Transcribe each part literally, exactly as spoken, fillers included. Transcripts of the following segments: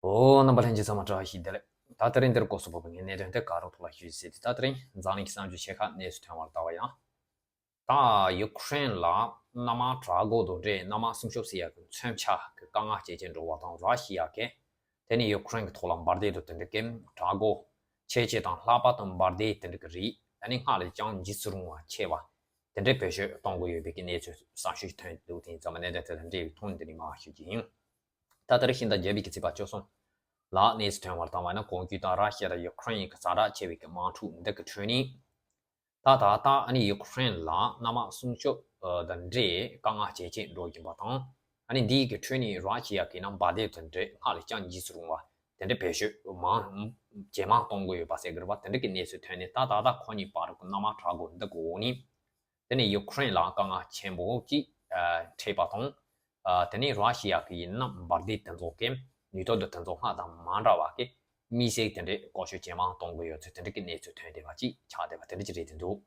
ཨོ། རྣམ་པ་ལྷན་རྒྱས་ཚང་མ་བཀྲ་ཤིས་བདེ་ལེགས། ད་དེ་རིང་འདིར་སྐོར་སོགས་པོ་ངས་གནད་དོན་དེ་ག་རོ་ཐོག་ལ་ཞུས་ཟེར་ཏེ། ད་དེ་རིང་འཛམ་གླིང་གི་གསར་འགྱུར་ཆེ་ཁག་གནས་སུ་ཐོན་པར་ལྟ་བ་ཡང་། ད་ཡུ་ཁུ་རེན་ལ་གནམ་དམག་དྲག་འགོ་དང་འབྲེལ་གནམ་དམག་སྲུང་སྐྱོབ་ཟེར་ཡག་གི་མཚོན་ཆ་གི་དཀའ་ངལ་སྐྱེལ་ཆེད་འགྲོ་བ་དང་། ར་ཤི་ཡ་གིས་དེ་ནས་ཡུ་ཁུ་རེན་གི་ཐོག་ལ་འབར་མདེལ་དང་དེ་འདྲ་གི་དྲག་འགོ་ཆེ་ཆེ་དང་ལྷག་པར་དུ་འབར་མདེལ་དེ་འདྲ་གི་རིགས་ཨ་ནི་སྔར་ལས་ཀྱང་འཇིགས་སུ་རུང་བ་ཆེ་བ་དེ་འདྲའི་བེད་སྤྱོད་གཏོང་གི་ཡོད་པའི་གི་གནས་ཚུལ་གསར་ཤོས་ཐོན་འདུག་དེ་ཡིན་ཙང་གནད་དོན་དེ་དང་འབྲེལ་བའི་ཐོག་ནས་འདི་ནས་མར་ཞུ་རྒྱུ་ཡིན། ད་ལྟར་ཤིང་རྟ་བརྒྱད་པའི་གི་ཚེས་པ་བཅུ་གསུམ་ལ་གནས་སུ་ཐོན་པར་བཏང་བ་ན། གོང་བརྗོད་ལྟར་ར་ཤི་ཡ་དང་ཡུ་ཁུ་རེན་གྱི་ཛ་དྲག་ཆེ་བའི་གི་དམག་འཁྲུག་འདི་གི་ཁྲོད་ནས། ད་ད་ལྟ་ཨ་ནི་ཡུ་ཁུ་རེན་ལ་གནམ་དམག་སྲུང་སྐྱོབ་ཨ་དང་འབྲེལ་དཀའ་ངལ་ཇེ་ཆེར་འགྲོ་བཞིན་པ་དང་། ཨ་ནི་འདིའི་གི་ཁྲོད་ནས་ར་ཤི་ཡ་གིས་ན་འབར་མདེལ་དང་འབྲེལ་སྔར་ལས་ཀྱང་འཇིགས་སུ་རུང་བ་དེ་འདྲའི་བེད་སྤྱོད་མང་ཇེ་མང་གཏོང་གི་ཡོད་པ་ཟེར་གི་རེད་པ། དེ་འདྲ་གི་གནས་ཚུལ་ཐོན་ནས། ད་ད་ལྟ་ཁོ་གཉིས་བར་གྱི་གནམ་དམག་དྲག་འགོ་འདི་གི་འོག་ནས། དེ་ནས་ཡུ་ཁུ་རེན་ལ་དཀའ་ངལ་ཆེན་པོ་ཅིག་ཨ་འཕྲད་པ་དང་། ཨ་དེ་ནས་ར་ཤི་ཡ་གི་ཡིན་ན་འབར་མདེལ་དེ་ཚོ་གི་ནུས་སྟོབས་དེ་དེ་ཚོ་སྔར་དང་མ་འདྲ་བ་གི་དམིགས་བསལ་དེ་འདྲའི་བཀོལ་སྤྱོད་ཇེ་མང་གཏོང་གི་ཡོད་ཚུལ་དེ་འདྲ་གི་གནས་ཚུལ་ཐོན་བསྡད་པ་ཅིག་ཆགས་བསྡད་པ་དེ་འདྲ་ཅིག་རེད་འདུག་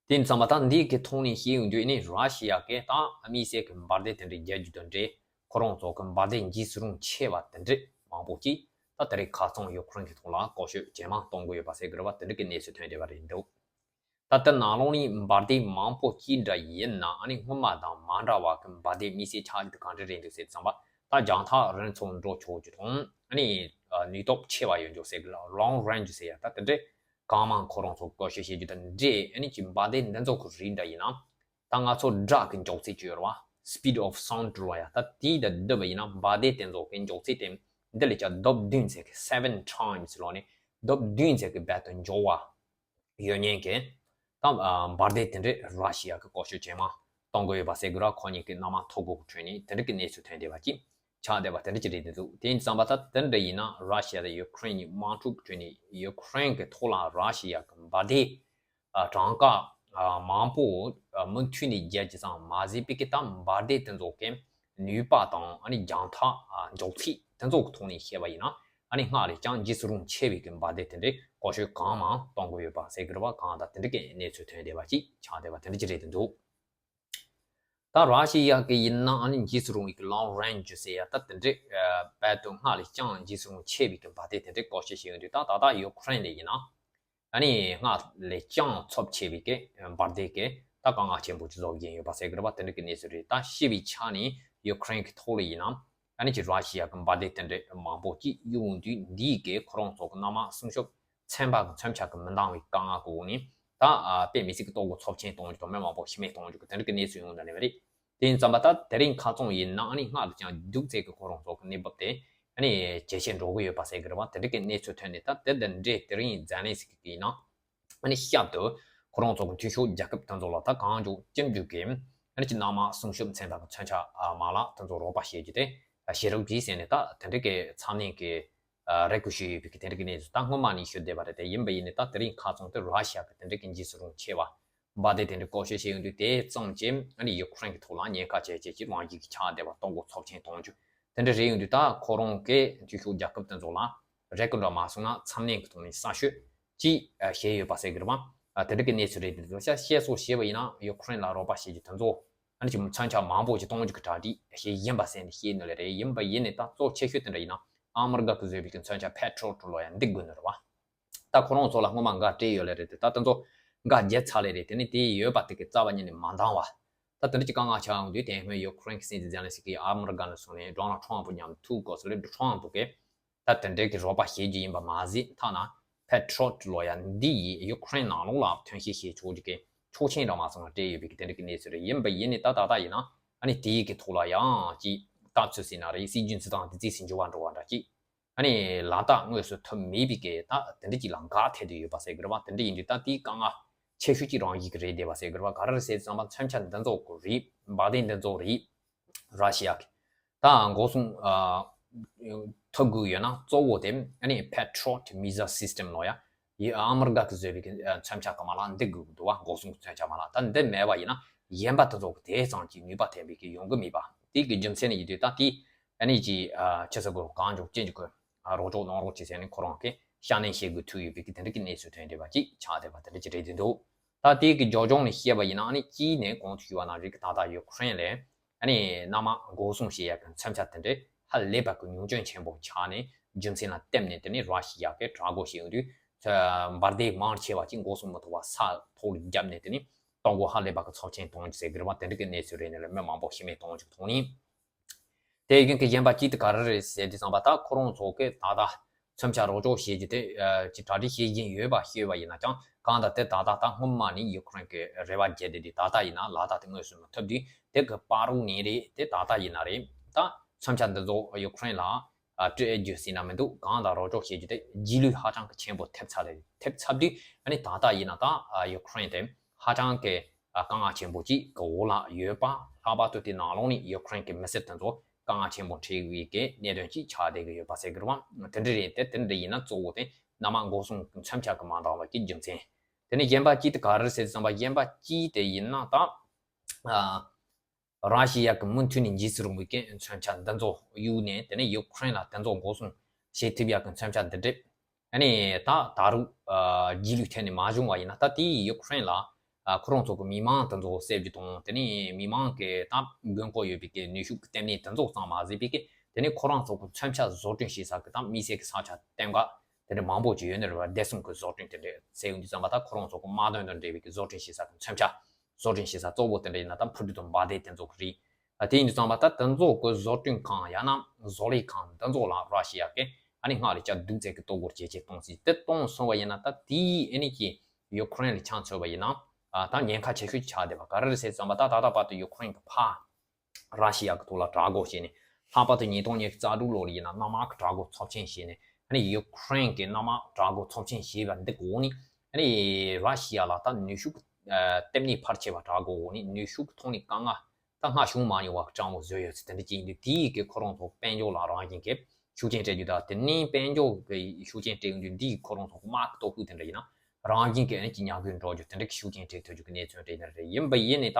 དེ་ཡིན་ཙང་མ་ད་འདི་གི་ཐོག་ནས་བཤད་ཡོང་དུས་ནི། ར་ཤི་ཡ་གི་ད་དམིགས་བསལ་གི་འབར་མདེལ་དེ་འདྲའི་རྒྱག་རྒྱུ་དང་འབྲེལ། ཁོ་རང་ཚོ་གི་འབར་མདེལ་འཇིགས་སུ་རུང་ཆེ་བ་དེ་འདྲ་མང་པོ་ཅིག་ད་དེ་རིང་ཁ་སང་ཡུ་ཁུ་རེན་གི་ཐོག་ལ་བཀོལ་སྤྱོད་ཇེ་མང་གཏོང་གི་ཡོད་པ་ཟེར་གི་རེད་པ། དེ་འདྲ་གི་གནས་ཚུལ་ཐོན་བསྡད་པ་རེད་འདུག་ད་ལྟ་ནང་ལོགས་ནས་འབར་མདེལ་མང་པོ་ཅིག་འདྲ་ཡིན་ན། ཨ་ནི་སྔོན་མ་དང་མ་འདྲ་བ་གི་འབར་མདེལ་དམིགས་བསལ་ཆགས་རྒྱུ་དེ་གང་འདྲ་རེད་འདུག་ཟེར་ཙམ་པ། ད་རྒྱང་ཐག་རིང་ཙམ་འགྲོ་ཆོག་རྒྱུ་དང་། ཨ་ནི་ནུས་སྟོབས་ཆེ་བ་ཡོད་རྒྱུ་ཟེར་གི་ལ། long range ཟེར་ཡ་ད་དེ་འདྲའི་གང་མང་ཁོ་རང་ཚོ་བཀོལ་སྤྱོད་བྱེད་རྒྱུ་དང་འབྲེལ། ཨ་ནི་ཅིག་འབར་མདེལ་འདི་ཚོ་གི་རིགས་འདྲ་ཡིན་ན། ད་ང་ཚོ་སྒྲ་གི་མགྱོགས་ཚད་ཅིག་ཡོད་རེད་པ། speed of sound ལབ་ཡ། ད་དེ་དང་བསྡུར་བ་ཡིན་ན་འབར་མདེལ་དེ་ཚོ་གི་མགྱོགས་ཚད་དེ་འདི་ལས་ཀྱང་ལྡབ་བདུན་ཙམ་གི། seven times ལབ་ནས་ལྡབ་བདུན་ཙམ་གི་རྦད་དེ་མགྱོགས་པ་ཡོད་མཁན་གྱི་ད་ཨ་འབར་མདེལ་དེ་འདྲ་ར་ཤི་ཡ་གིས་བཀོལ་སྤྱོད་ཇེ་མང་གཏོང་གི་ཡོད་པ་ཟེར་གི་རེད་པ། ཁོ་གཉིས་ཀྱི་གནམ་དམག་ཐོ་འགོད་ཀྱི་ཁྲོད་ནས་དེ་འདྲ་གི་གནས་ཚུལ་ཐོན་བསྡད་པ་ཅིག་ཆགས་བསྡད་པ་དེ་འདྲ་ཅིག་རེད་འདུག་དེ་ཡིན་ཙང་མ་ད་དེ་འདྲ་ཡིན་ན། ར་ཤི་ཡ་དང་ཡུ་ཁུ་རེན་གཉིས་དམག་འཁྲུག་གི་ཁྲོད་ནས་ཡུ་ཁུ་རེན་གྱི་ཐོག་ལ་ར་ཤི་ཡ་གི་འབར་མདེལ་ཨ་གྲངས་ཀ་ཨ་མང་པོ་ཨ་མུ་མཐུད་ནས་རྒྱག་རྒྱུ་ཙམ་མ་ཟད་པའི་གི་ད་འབར་མདེལ་དེ་ཚོ་གི་ནུས་པ་དང་། ཨ་ནི་རྒྱང་ཐག་ཨ་མགྱོགས་ཚད་དེ་ཚོ་གི་ཐོག་ནས་བཤད་པ་ཡིན་ན། ཨ་ནི་སྔར་ལས་ཀྱང་འཇིགས་སུ་རུང་ཆེ་བའི་གི་འབར་མདེལ་དེ་འདྲའི་བཀོལ་སྤྱོད་གང་མང་གཏོང་གི་ཡོད་པ་ཟེར་གི་རེད་པ། གང་ལྟར་དེ་འདྲ་གི་གནས་ཚུལ་ཐོན་བསྡད་པ་ཅིག་ཆགས་བསྡད་པ་དེ་འདྲ་ཅིག་རེད་འདུག་ད་ར་ཤི་ཡ་གི་ཡིན་ན་ཨ་ནི་འཇིགས་སུ་རུང་བའི་གི་long range ཟེར་ཡ་ད་དེ་འདྲའི་ཨ་རྦད་དེ་སྔར་ལས་ཀྱང་འཇིགས་སུ་རུང་ཆེ་བའི་གི་འབར་མདེལ་དེ་འདྲའི་བཀོལ་སྤྱོད་བྱེད་ཡོང་དུས། ད་ད་ལྟ་ཡུ་ཁུ་རེན་ལ་ཡིན་ན་ཨ་ནི་སྔར་ལས་ཀྱང་ཚབས་ཆེ་བའི་གི་འབར་མདེལ་གྱི་ད་དཀའ་ངལ་ཆེན་པོ་ཅིག་བཟོ་བཞིན་ཡོད་པ་ཟེར་གི་རེད་པ། དེ་འདྲ་གི་གནས་ཚུལ་རེད། ད་ཤི་བའི་ཆ་ནས་ཡུ་ཁུ་རེན་གི་ཐོག་ལ་ཡིན་ན་ཨ་ནི་ཅིག་ར་ཤི་ཡ་གི་འབར་མདེལ་དེ་འདྲ་མང་པོ་ཅིག་གཡུག་ཡོང་དུས། འདིའི་གི་ཁོ་རང་ཚོ་གི་གནམ་དམག་སྲུང་སྐྱོབ་ཚན་པ་གི་མཚོན་ཆ་གི་མི་འདང་བའི་དཀའ་ངལ་གི་འོག་ནས། ད་ཨ་དཔེ་མི་སྲིད་ཀྱི་ལྟོ་གོས་ཚབས་ཆེན་གཏོང་རྒྱུ་དང་། མི་མང་པོ་ཤི་རྨས་གཏོང་རྒྱུ་གི་དེ་འདྲ་གི་གནས་ཚུལ་ཡོང་བསྡད་ནི་རེད། དེ་ཡིན་ཙང་མ་ད་དེ་རིང་ཁ་རྩང་ཡིན་ན་ཨ་ནི་སྔར་ལས་ཀྱང་སྡུག་ཚད་ཀྱི་ཁོ་རང་ཚོ་གི་གནས་བབ་དེ་ཨ་ནི་ཇེ་ཆེར་འགྲོ་གི་ཡོད་པ་ཟེར་གི་རེད་པ། དེ་འདྲ་གི་གནས་ཚུལ་ཐོན་ནས། ད་དེ་དང་འབྲེལ་དེ་རིང་ཛེ་ལན་སི་ཀི་གིས་ཡིན་ན་ཨ་ནི་ཞབས་ཏོག་ཁོ་རང་ཚོ་གི་མཐུན་ཕྱོགས་རྒྱལ་ཁབ་དེ་ཚོ་ལ་ད་གང་མགྱོགས་ཅི་མགྱོགས་ཀྱིས་ཨ་ནི་ཅིག་གནམ་དམག་སྲུང་སྐྱོབ་མཚོན་ཐབས་ཀྱི་མཚོན་ཆ་ཨ་མ་ལག་དེ་ཚོ་རོགས་པ་བྱེད་རྒྱུ་དེ་ཨ་བྱེད་རོགས་གྱིས་ཟེར་ནས། ད་དེ་འདྲ་གི་ཚ་ནན་གྱི་ཨ་རེ་སྐུལ་ཞུས་ཡོད་པའི་གི་དེ་འདྲ་གི་གནས་ཚུལ་ད་སྔོན་མ་ནས་ཞུས་བསྡད་པ་རེད། དེ་ཡིན་པ་ཡིན་ནའི་ད་དེ་རིང་ཁ་རྩང་དེ་ར་ཤི་ཡ་གི་དེ་འདྲ་གི་འཇིགས་སུ་རུང་ཆེ་བ་འབར་མདེལ་དེ་འདྲ་བཀོལ་སྤྱོད་བྱེད་ཡོང་དུས། དེ་ཙམ་གྱིས་ཨ་ནི་ཡུ་ཁུ་རེན་གི་ཐོག་ལ་ཉེན་ཁ་ཇེ་ཆེ་ཅིག་རང་བཞིན་གྱིས་ཆགས་བསྡད་པ། ལྟོ་གོས་ཚབས་ཆེན་གཏོང་རྒྱུ་དེ་འདྲ་རེད་ཡོང་དུས། ད་ཁོ་རང་གི་མཐུན་ཕྱོགས་རྒྱལ་ཁབ་དེ་ཚོ་ལ་རེ་སྐུལ་འདྲ་མ་སོང་ན་ཚབ་ནན་གྱི་ཐོག་ནས་གསར་ཤོས་ཅིག་ཨ་བྱས་ཡོད་པ་ཟེར་གི་རེད་པ། ཨ་དེ་འདྲ་གི་གནས་ཚུལ་རེད། དེ་ཚོ་བཤད་བཤད་སོགས་བྱས་པ་ཡིན་ན་ཡུ་ཁུ་རེན་ལ་རོགས་པ་བྱེད་རྒྱུ་དེ་ཚོ་ཨ་ནི་ཅིག་མཚོན་ཆ་མང་པོ་ཅིག་གཏོང་རྒྱུ་གི་གྲ་སྒྲིག་བྱས་ཡིན་པ་ཟེར་ནས་བཤད་ནི་ལས་རེད། ཡིན་པ་ཡིན་ནའི་ད་གཙོ་ཆེ་ཤོས་དེ་འདྲ་ཡིན་ན་ཨ་མི་རི་ཀ་གིས་བཟོས་པའི་གི་མཚོན་ཆ་Patriot ལབ་ཡ་འདི་དགོས་ནི་རེད་པ། ད་ཁོ་རང་ཚོ་ལ་སྔོན་མ་འགའ་སྤྲད་ཡོད་ལེ་རེད་དེ། ད་དེ་ཚོ་འགའ་བརྗེད་ཚར་ལེ་རེད། དེ་ནས་དེ་ཡོད་པ་དེ་གི་རྩ་བ་ཉིད་ནས་མ་འདང་བ། ད་དེ་འདྲ་ཅིག་དཀའ་ངལ་ཆགས་ཡོང་དུས། དེ་སྔོན་ཡུ་ཁུ་རེན་གྱི་སྲིད་འཛིན་ཛེ་ལན་སི་ཀི་ཨ་མི་རི་ཀ་ནས་སོང་ནས་ཌོ་ནལ་ཁྲམ་ཕུ་མཉམ་ཐུག་དགོས་ཟེར་ལེ། ཌོ་ནལ་ཁྲམ་ཕུ་གིས་ད་དེ་འདྲ་གི་རོགས་པ་བྱེད་རྒྱུ་ཡིན་པ་མ་ཟད། ཐ་ན་Patriot ལབ་ཡ་འདི་ཡིས་ཡུ་ཁུ་རེན་ནང་ལོགས་ལ་ཐོན་སྐྱེད་བྱེད་ཆོག་རྒྱུ་གི་ཆོག་མཆན་འདྲ་མ་སོང་ན་སྤྲད་ཡོད་པའི་གི་དེ་འདྲ་གི་གནས་ཚུལ་རེད། ཡིན་པ་ཡིན་ནའི་ད་ད་ལྟ་ཡིན་ན་ཨ་ནི་དེའི་གི་ཐོག་ལ་ཡང་ཅིག་ལྟ་ཚུལ་ཟེར་ན་རེད། སྲིད་ཇུས་འཛིན་སྟངས་དེ་རྩིས་སུ་འཇུག་པ་འགྲོ་བ་འདྲ་ཅིག་ཨ་ནི་ལག་བསྟར་དངོས་སུ་ཐུབ་མེད་པའི་གི་ད་དེ་འདྲ་ཅིག་ལ་འགག་ཐེབས་བསྡད་ཡོད་པ་ཟེར་གི་རེད་པ། དེ་འདྲ་ཡིན་དུས་ད་དེའི་དཀའ་ངལ་ཆེ་ཤོས་ཅིག་རང་བཞིན་གྱིས་རེད་བསྡད་པ་ཟེར་གི་རེད་པ། ག་རེ་རེད་ཟེར་ཙམ་པ། མཚོན་ཆ་འདི་ཚོ་གི་རིགས། འབར་མདེལ་འདི་ཚོ་རིགས་ར་ཤི་ཡ་གི་ད་འགོག་སྲུང་ཨ་ཐུབ་དགོས་ཡོད་ན་གཙོ་བོ་དེ་ཨ་ནི་Patriot missile system ལབ་ཡ། ཡི་ཨ་མི་རི་ཀ་གིས་བཟོས་པའི་གི་ཨ་མཚོན་ཆ་གི་མ་ལག་འདི་དགོས་ཀྱི་འདུག་པ། འགོག་སྲུང་གི་མཚོན་ཆ་མ་ལག་ད་འདི་མེད་པ་ཡིན་ན་གཞན་པ་དེ་ཚོ་གི་དེ་ཙམ་གྱི་ནུས་པ་ཐེབས་པའི་གི་ཡོང་གི་མེད་པ། དེ་གི་རྒྱུ་མཚན་ནི་ཡིན་དུས་ད་དེ་ཨ་ནི་ཅིག་ཨ་ཆི་ཟེར་དགོས། གང་མགྱོགས་ཅི་མགྱོགས་གི་ཨ་རོགས་ཚོགས་གནང་རོགས་བྱེད་ཟེར་ནས་ཁོ་རང་གིས་ཤ་ནན་བྱེད་དགོས་ཐུག་ཡོད་པའི་གི་དེ་འདྲ་གི་གནས་ཚུལ་ཐོན་བསྡད་པ་ཅིག་ཆགས་བསྡད་པ་དེ་འདྲ་ཅིག་རེད་བསྡད་འདུག་ད་དེ་གི་རྒྱབ་ལྗོངས་ནས་བཤད་པ་ཡིན་ན་ཨ་ནི་གཅིག་ནས་གོང་དུ་ཞུས་པ་ནང་བཞིན་གི་ད་ལྟ་ཡུ་ཁུ་རེན་ལ་ཨ་ནི་གནམ་དམག་འགོག་སྲུང་བྱེད་ཡ་གི་མཚོན་ཆ་དེ་འདྲ་ ཧ་ལས་པ་གི་ཉུང་སྐྱོན་ཆེན་པོ་ཆགས་ནས། རྒྱུ་མཚན་ལ་བརྟེན་ནས་དེ་ནི་ར་ཤི་ཡ་གི་དྲག་རྒོལ་བྱེད་ཡོང་དུས་འབར་མདེལ་མང་ཆེ་བ་ཅིག་འགོག་སྲུང་མི་ཐུབ་པ་ས་ཐོག་ལ་བརྒྱབ་ནས། དེ་ནི་གཏོང་སྒོ་ཧ་ལས་པ་གི་ཚབས་ཆེན་གཏོང་རྒྱུ་ཟེར་གི་རེད་བ། དེ་འདྲ་གི་གནས་ཚུལ་རེད། ནས་ལ་མི་མང་པོ་ཤི་རྨས་གཏོང་རྒྱུ་མཐོང་ནི། དེ་ཡིན་གྱི་གཞན་པ་གཅིག་དེ་ག་རེ་རེད་ཟེར་དུས་ཙམ་པ། ད་ཁོ་རང་ཚོ་གི་ད་ལྟ་མཚོན་ཆ་རོགས་སྐྱོར་བྱེད་རྒྱུ་དེ་ཅིག་གྲ་སྒྲིག་བྱེད་བཞིན་ཡོད་པ་ཤེས་པ་ཡིན་ན་ཀྱང་། གང་ལྟར་དེ་ད་ལྟ་ད་སྔོན་མ་ནས་ཡུ་ཀེ་རེན་གྱི་རེ་བ་བརྒྱབ་བསྡད་དེ། ད་ལྟ་ཡིན་ན་ལག་བསྟར་དེ་དངོས་སུ་མི་ཐུབ་དུས། དེ་གི་བར་རོགས་ནས་རེད། དེ་ད་ལྟ་ཡིན་ན་རེད། ད་མཚོན་ཆ་འདི་ཚོ་ཡུ་ཀེ་རེན་ལ་སྤྲད་རྒྱུ་ཟེར་ན་མི་འདུག་གང་ལྟར་རོགས་སྐྱོར་བྱེད་རྒྱུ་དེ་རྗེས་ལུས་ཧ་ཅང་གི་ཆེན་པོ་ཐེབས་ཚར་རེད། ཐེབས་ཚར་དུས་ཨ་ནི་ད་ལྟ་ཡིན་ན་ད་ཡུ་ཀེ་རེན་དེ་ཧ་ཅང་གི་དཀའ་ངལ་ཆེན་པོ་ཅིག་གི་འོག་ལ་ཡོད་པ། ལྷག་པར་དུ་དེ་ནང་ལོགས་ནས་ཡུ་ཀེ་རེན་གྱི་མི་སེར་དེ་ཚོ་དཀའ་ངལ་ཆེན་པོ་འཕྲད་ཡོད་ཀྱི་གནད་དོན་ཅིག་ཆགས་བསྡད་ཀྱི་ཡོད་པ་ཟེར་གི་རེད་བ། དེ་འདྲ་རེད། དེ་དེ་འདྲ་ཡིན་ན་གཙོ་བོ་དེ་མནའ་མ་འགོག་སྲུང་གི་མཚོན་ཆ་གི་མ་འདང་བ་གི་རྒྱུ་མཚན། དེ་ནས་གཞན་པ་གཅིག་དེ་ག་རེ་ཟེར་ཙམ་པ། གཞན་པ་གཅིག་དེ་ཡིན་ན་ད་ཨ་ར་ཤི་ཡ་གི་མུ་མཐུད་ནས་འཇིགས་སུ་རུང་བའི་གི་མཚོན་ཆ་འདི་ཚོ་གཡུགས་ནས། དེ་ནས་ཡུ་ཀེ་རེན་ལ་དེ་ཚོ་འགོག་སྲུང་བྱེད་ཐུབ་ཡག་གི་མཚོན་ཆ་འདི་འདྲ། ཨ་ནི་ད་ད་རུང་ཨ་རྗེས་ལུས་ཐོན་ནས་མ་བྱུང་བ་ཡིན་ན། ད་དེའི་ཡུ་ཀེ་རེན་ལ་ཨ་ཁོ་རང་ཚོ་གི་མི་མང་དེ་ཚོ་བསད་རྒྱུ་དང་། དེ་ནས་མི་མང་གི་ད་དགོས་མཁོ་ཡོད་པའི་གི་ནུས་ཤུགས་ཀྱི་ལྟེ་གནས་དེ་ཚོ་ཙམ་མ་ཟད་པའི་གི། དེ་ནས་ཁོ་རང་ཚོ་གི་མཚོན་ཆ་བཟོ་སྐྲུན་བྱེད་ས་གི་ད་དམིགས་བསལ་གི་ས་ཆ་བསྟན་ག་དེ་འདྲ་མང་པོ་ཅིག་ཡོད་ནི་རེད་བ། བདེ་སྲུང་གི་བཟོ་སྐྲུན་དེ་འདྲ་ཟེར་ཡོང་དུས་ཙམ་པ། ད་ཁོ་རང་ཚོ་གི་དམག་དོན་དང་འབྲེལ་བའི་གི་བཟོ་སྐྲུན་བྱེད་ས་གི་མཚོན་ཆ་བཟོ་སྐྲུན་བྱེད་ས་གཙོ་བོ་དེ་འདྲ་ཡིན་ན་ད་འཕུར་གྲུ་དང་འབར་མདེལ་དེ་ཚོ་གི་རེད། ཨ་དེ་ཡིན་དུས་ཙམ་པ་ད་དེ་ཚོ་གི་བཟོ་སྐྲུན་ཁང་ཡང་ན་བཟོ་ལས་ཁང་འདི་ཚོ་ལ་ར་ཤི་ཡ་གི་ཨ་ནི་སྔར་ལས་ཀྱང་སྡུག་ཙམ་གི་གཏོར་རྒོལ་ཇེ་ཆེ་གཏོང་སྲིད། དེ་གཏོང་སོང་བ་ཡིན་ན་ད་དེའི་ཨ་ནི་གི་ཡུ་ཀེ་རེན་ལ་ཆ་མཚོན་པ་ཡིན་ན། ཨ་ད་ཉེན་ཁ་ཆེ་ཤོས་ཆགས་བསྡད་པ་ག་རེ་རེད་ཟེར་ཙམ་པ། ད་ད་ལྟ་བར་དུ་ཡུ་ཀེ་རེན་གི་ཕར་ར་ཤི་ཡ་གི་ཐོག་ལ་དྲག་རྒོལ་བྱས་ནས། ལྷག་པར་དུ་ཉིས་སྟོང་ཉི་ཤུ་རྩ་དྲུག་ལོ་ལ་ཡིན་ན་མནའ་མ་གི་དྲག་རྒོལ་ཚབས་ཆེན་བྱས་ནས། ཨ་ནི་ཡུ་ཀེ་རེན་གི་མནའ་མ་དྲག་རྒོལ་ཚབས་ཆེན་བྱས་པ་འདི་གི་འོག་ནས། ཨ་ནི་ར་ཤི་ཡ་ལ་ད་ནུས་ཤུགས་ལྟེ་གནས་ཕལ་ཆེ་བ་དྲག་རྒོལ་འོག་ནས་ནུས་ཤུགས་ཀྱི་ཐོག་ནས་དཀའ་ངལ་ད་སྔར་བྱུང་མ་མྱོང་བ་གི་སྤྲང་བོ་བཟོས་ཡོད་ཚུལ་དེ་འདྲ་ཅིག་ཡིན་དུས། དེའི་གི་ཁོ་རང་ཚོ་དཔལ་འབྱོར་ལ་རང་བཞིན་གྱི་ཤུགས་རྐྱེན་སྤྲད་རྒྱུ་དང་། དེ་ནས་དཔལ་འབྱོར་གྱི་ཤུགས་རྐྱེན་སྤྲད་ཡོང་དུས་འདིས་ཁོ་རང་ཚོ་དམག་གི་སྟོབས་ཤུགས་དེ་འདྲ་ཡིན་ན་རང་བཞིན་གྱི་ཨ་ནི་ཅིག་ཉམས་རྒུད་འགྲོ་རྒྱུ་དེ་འདྲ་གི་ཤུགས་རྐྱེན་སྤྲད་ཐུབ་རྒྱུ་གི་གནས་ཚུལ་རེད། ཡིན་པ་ཡིན་ནའི་ད་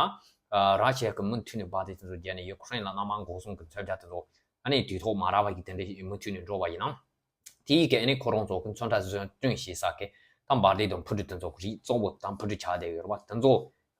ར་ཤི་ཡ་གི་མུ་མཐུད་ནས་འབར་མདེལ་དེ་ཚོ་བརྒྱབ་ནས་ཡུ་ཀེ་རེན་ལ་མནའ་མ་འགོག་སྲུང་གི་མཚོན་ཆ་དེ་ཚོ་ཨ་ནི་དུས་ཐོག་མ་རག་པ་ཡི་དེ་འདྲ་མུ་མཐུད་ནས་འགྲོ་བ་ཡིན་ན། དེའི་གི་ཨ་ནི་ཁོ་རང་ཚོ་གི་མཚོན་ཆ་བཟོ་སྐྲུན་བྱེད་ས་གི་ད་འབར་མདེལ་དང་འཕུར་གྲུ་དེ་ཚོ་གི་རིགས་གཙོ་བོ་ད་འཕུར་གྲུ་ཆགས་བསྡད་ཡོད་རེད་བ། དེ་ཚོ་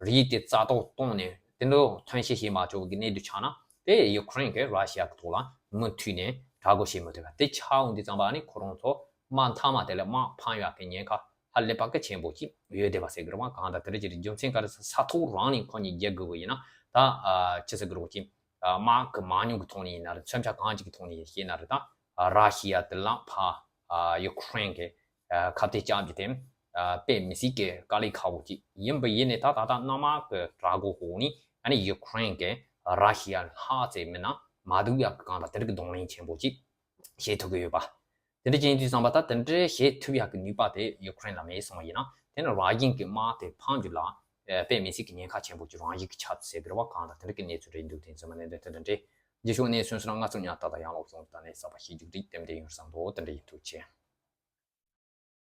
རིགས་དེ་རྩ་གཏོར་བཏང་ནས་དེ་འདྲ་ཐོན་སྐྱེད་བྱེད་མ་ཆོག་གི་གནས་དུས་ཆགས་ན། དེ་ཡུ་ཀེ་རེན་གྱིས་ར་ཤི་ཡ་གི་ཐོག་ལ་མུ་མཐུད་ནས་དྲག་རྒོལ་བྱེད་མི་ཐུབ་པ་དེ་ཆགས་འོང་དུས་ཙམ་པ། ཨ་ནི་ཁོ་རང་ཚོ་དམག་མཐའ་མ་དེ་ལ་དམག་ཕམ་ཡག་གི་ཉེན་ཁ་ཧ་ལས་པ་གི་ཆེན་པོ་ཅིག་ཡོད་བསྡད་པ་ཟེར་གི་རེད་བ། གང་ལྟར་དེ་འདྲ་ཅིག་རེད། རྒྱུ་མཚན་ག་རེ་ཟེར། ས་ཐོག་རང་ནས་ཁོ་གཉིས་རྒྱག་དགོས་པ་ཡིན་ན། ད་ཨ་ཅི་ཟེར་གི་རེད་ཅིག་ཨ་དམག་གི་མང་ཉུང་གི་ཐོག་ནས་ཡིན་ན་རེད། མཚོན་ཆ་གང་ཅིག་གི་ཐོག་ནས་ཡིན་ན་རེད། ད་ཨ་ར་ཤི་ཡ་དེ་ལ་ཕར་ཨ་ཡུ་ཀེ་རེན་གྱིས་ཨ་ཁ་གཏད་བཅག་རྒྱུ་དེ་ཨ་དཔེ་མི་སྲིད་ཀྱི་དཀའ་ལས་ཁག་པོ་ཅིག་ཡིན་པ་ཡིན་ནའི། ད་ད་ལྟ་མནའ་མ་གི་དྲག་རྒོལ་འོག་ནས་ཨ་ནི་ཡུ་ཀེ་རེན་གྱིས་ར་ཤི་ཡ་ལྷག་ཙམ་མིན་ན་མ་སྡུག་ཡག་གི་གང་ལྟར་དེ་འདྲ་གི་གདོང་ལེན་ཆེན་པོ་ཅིག་བྱེད་ཐུབ་ཀྱི་ཡོད་པ། དེ་འདྲ་ཅིག་ཡིན་དུས་ཙམ་པ། ད་དེ་འདྲའི་བྱེད་ཐུབ་ཡག་གི་ནུས་པ་དེ་ཡུ་ཀེ་རེན་ལ་མེད་སོང་བ་ཡིན་ན། དེ་ནི་རང་བཞིན་གྱི་དམག་དེ་ཕམ་རྒྱུ་ལ་ཨ་དཔེ་མི་སྲིད་ཀྱི་ཉེན་ཁ་ཆེན་པོ་ཅིག་རང་བཞིན་གྱིས་ཆགས་ཚུལ་ཟེར་གི་རེད་བ། གང་ལྟར་དེ་འདྲ་གི་གནས་ཚུལ་རེད་འདུག་དེ་ཚོ་མ་ནས་འདི་ལྟར་འདྲ་འདྲ་རྗེས་ཕྱོགས་གནས་ཚུལ་སོགས་ལ་ང་ཚོ་ཉག་ཏག་ཏག་ཡང་ལོག་སོང་ད་ནས་གསར་པ་ཤེས་རྒྱུ་རིགས་དེ་འདྲ་ཡིན་བསམ་འདུག་དེ་འདྲ་ཡིན། ཐུགས་རྗེ་ཆེ།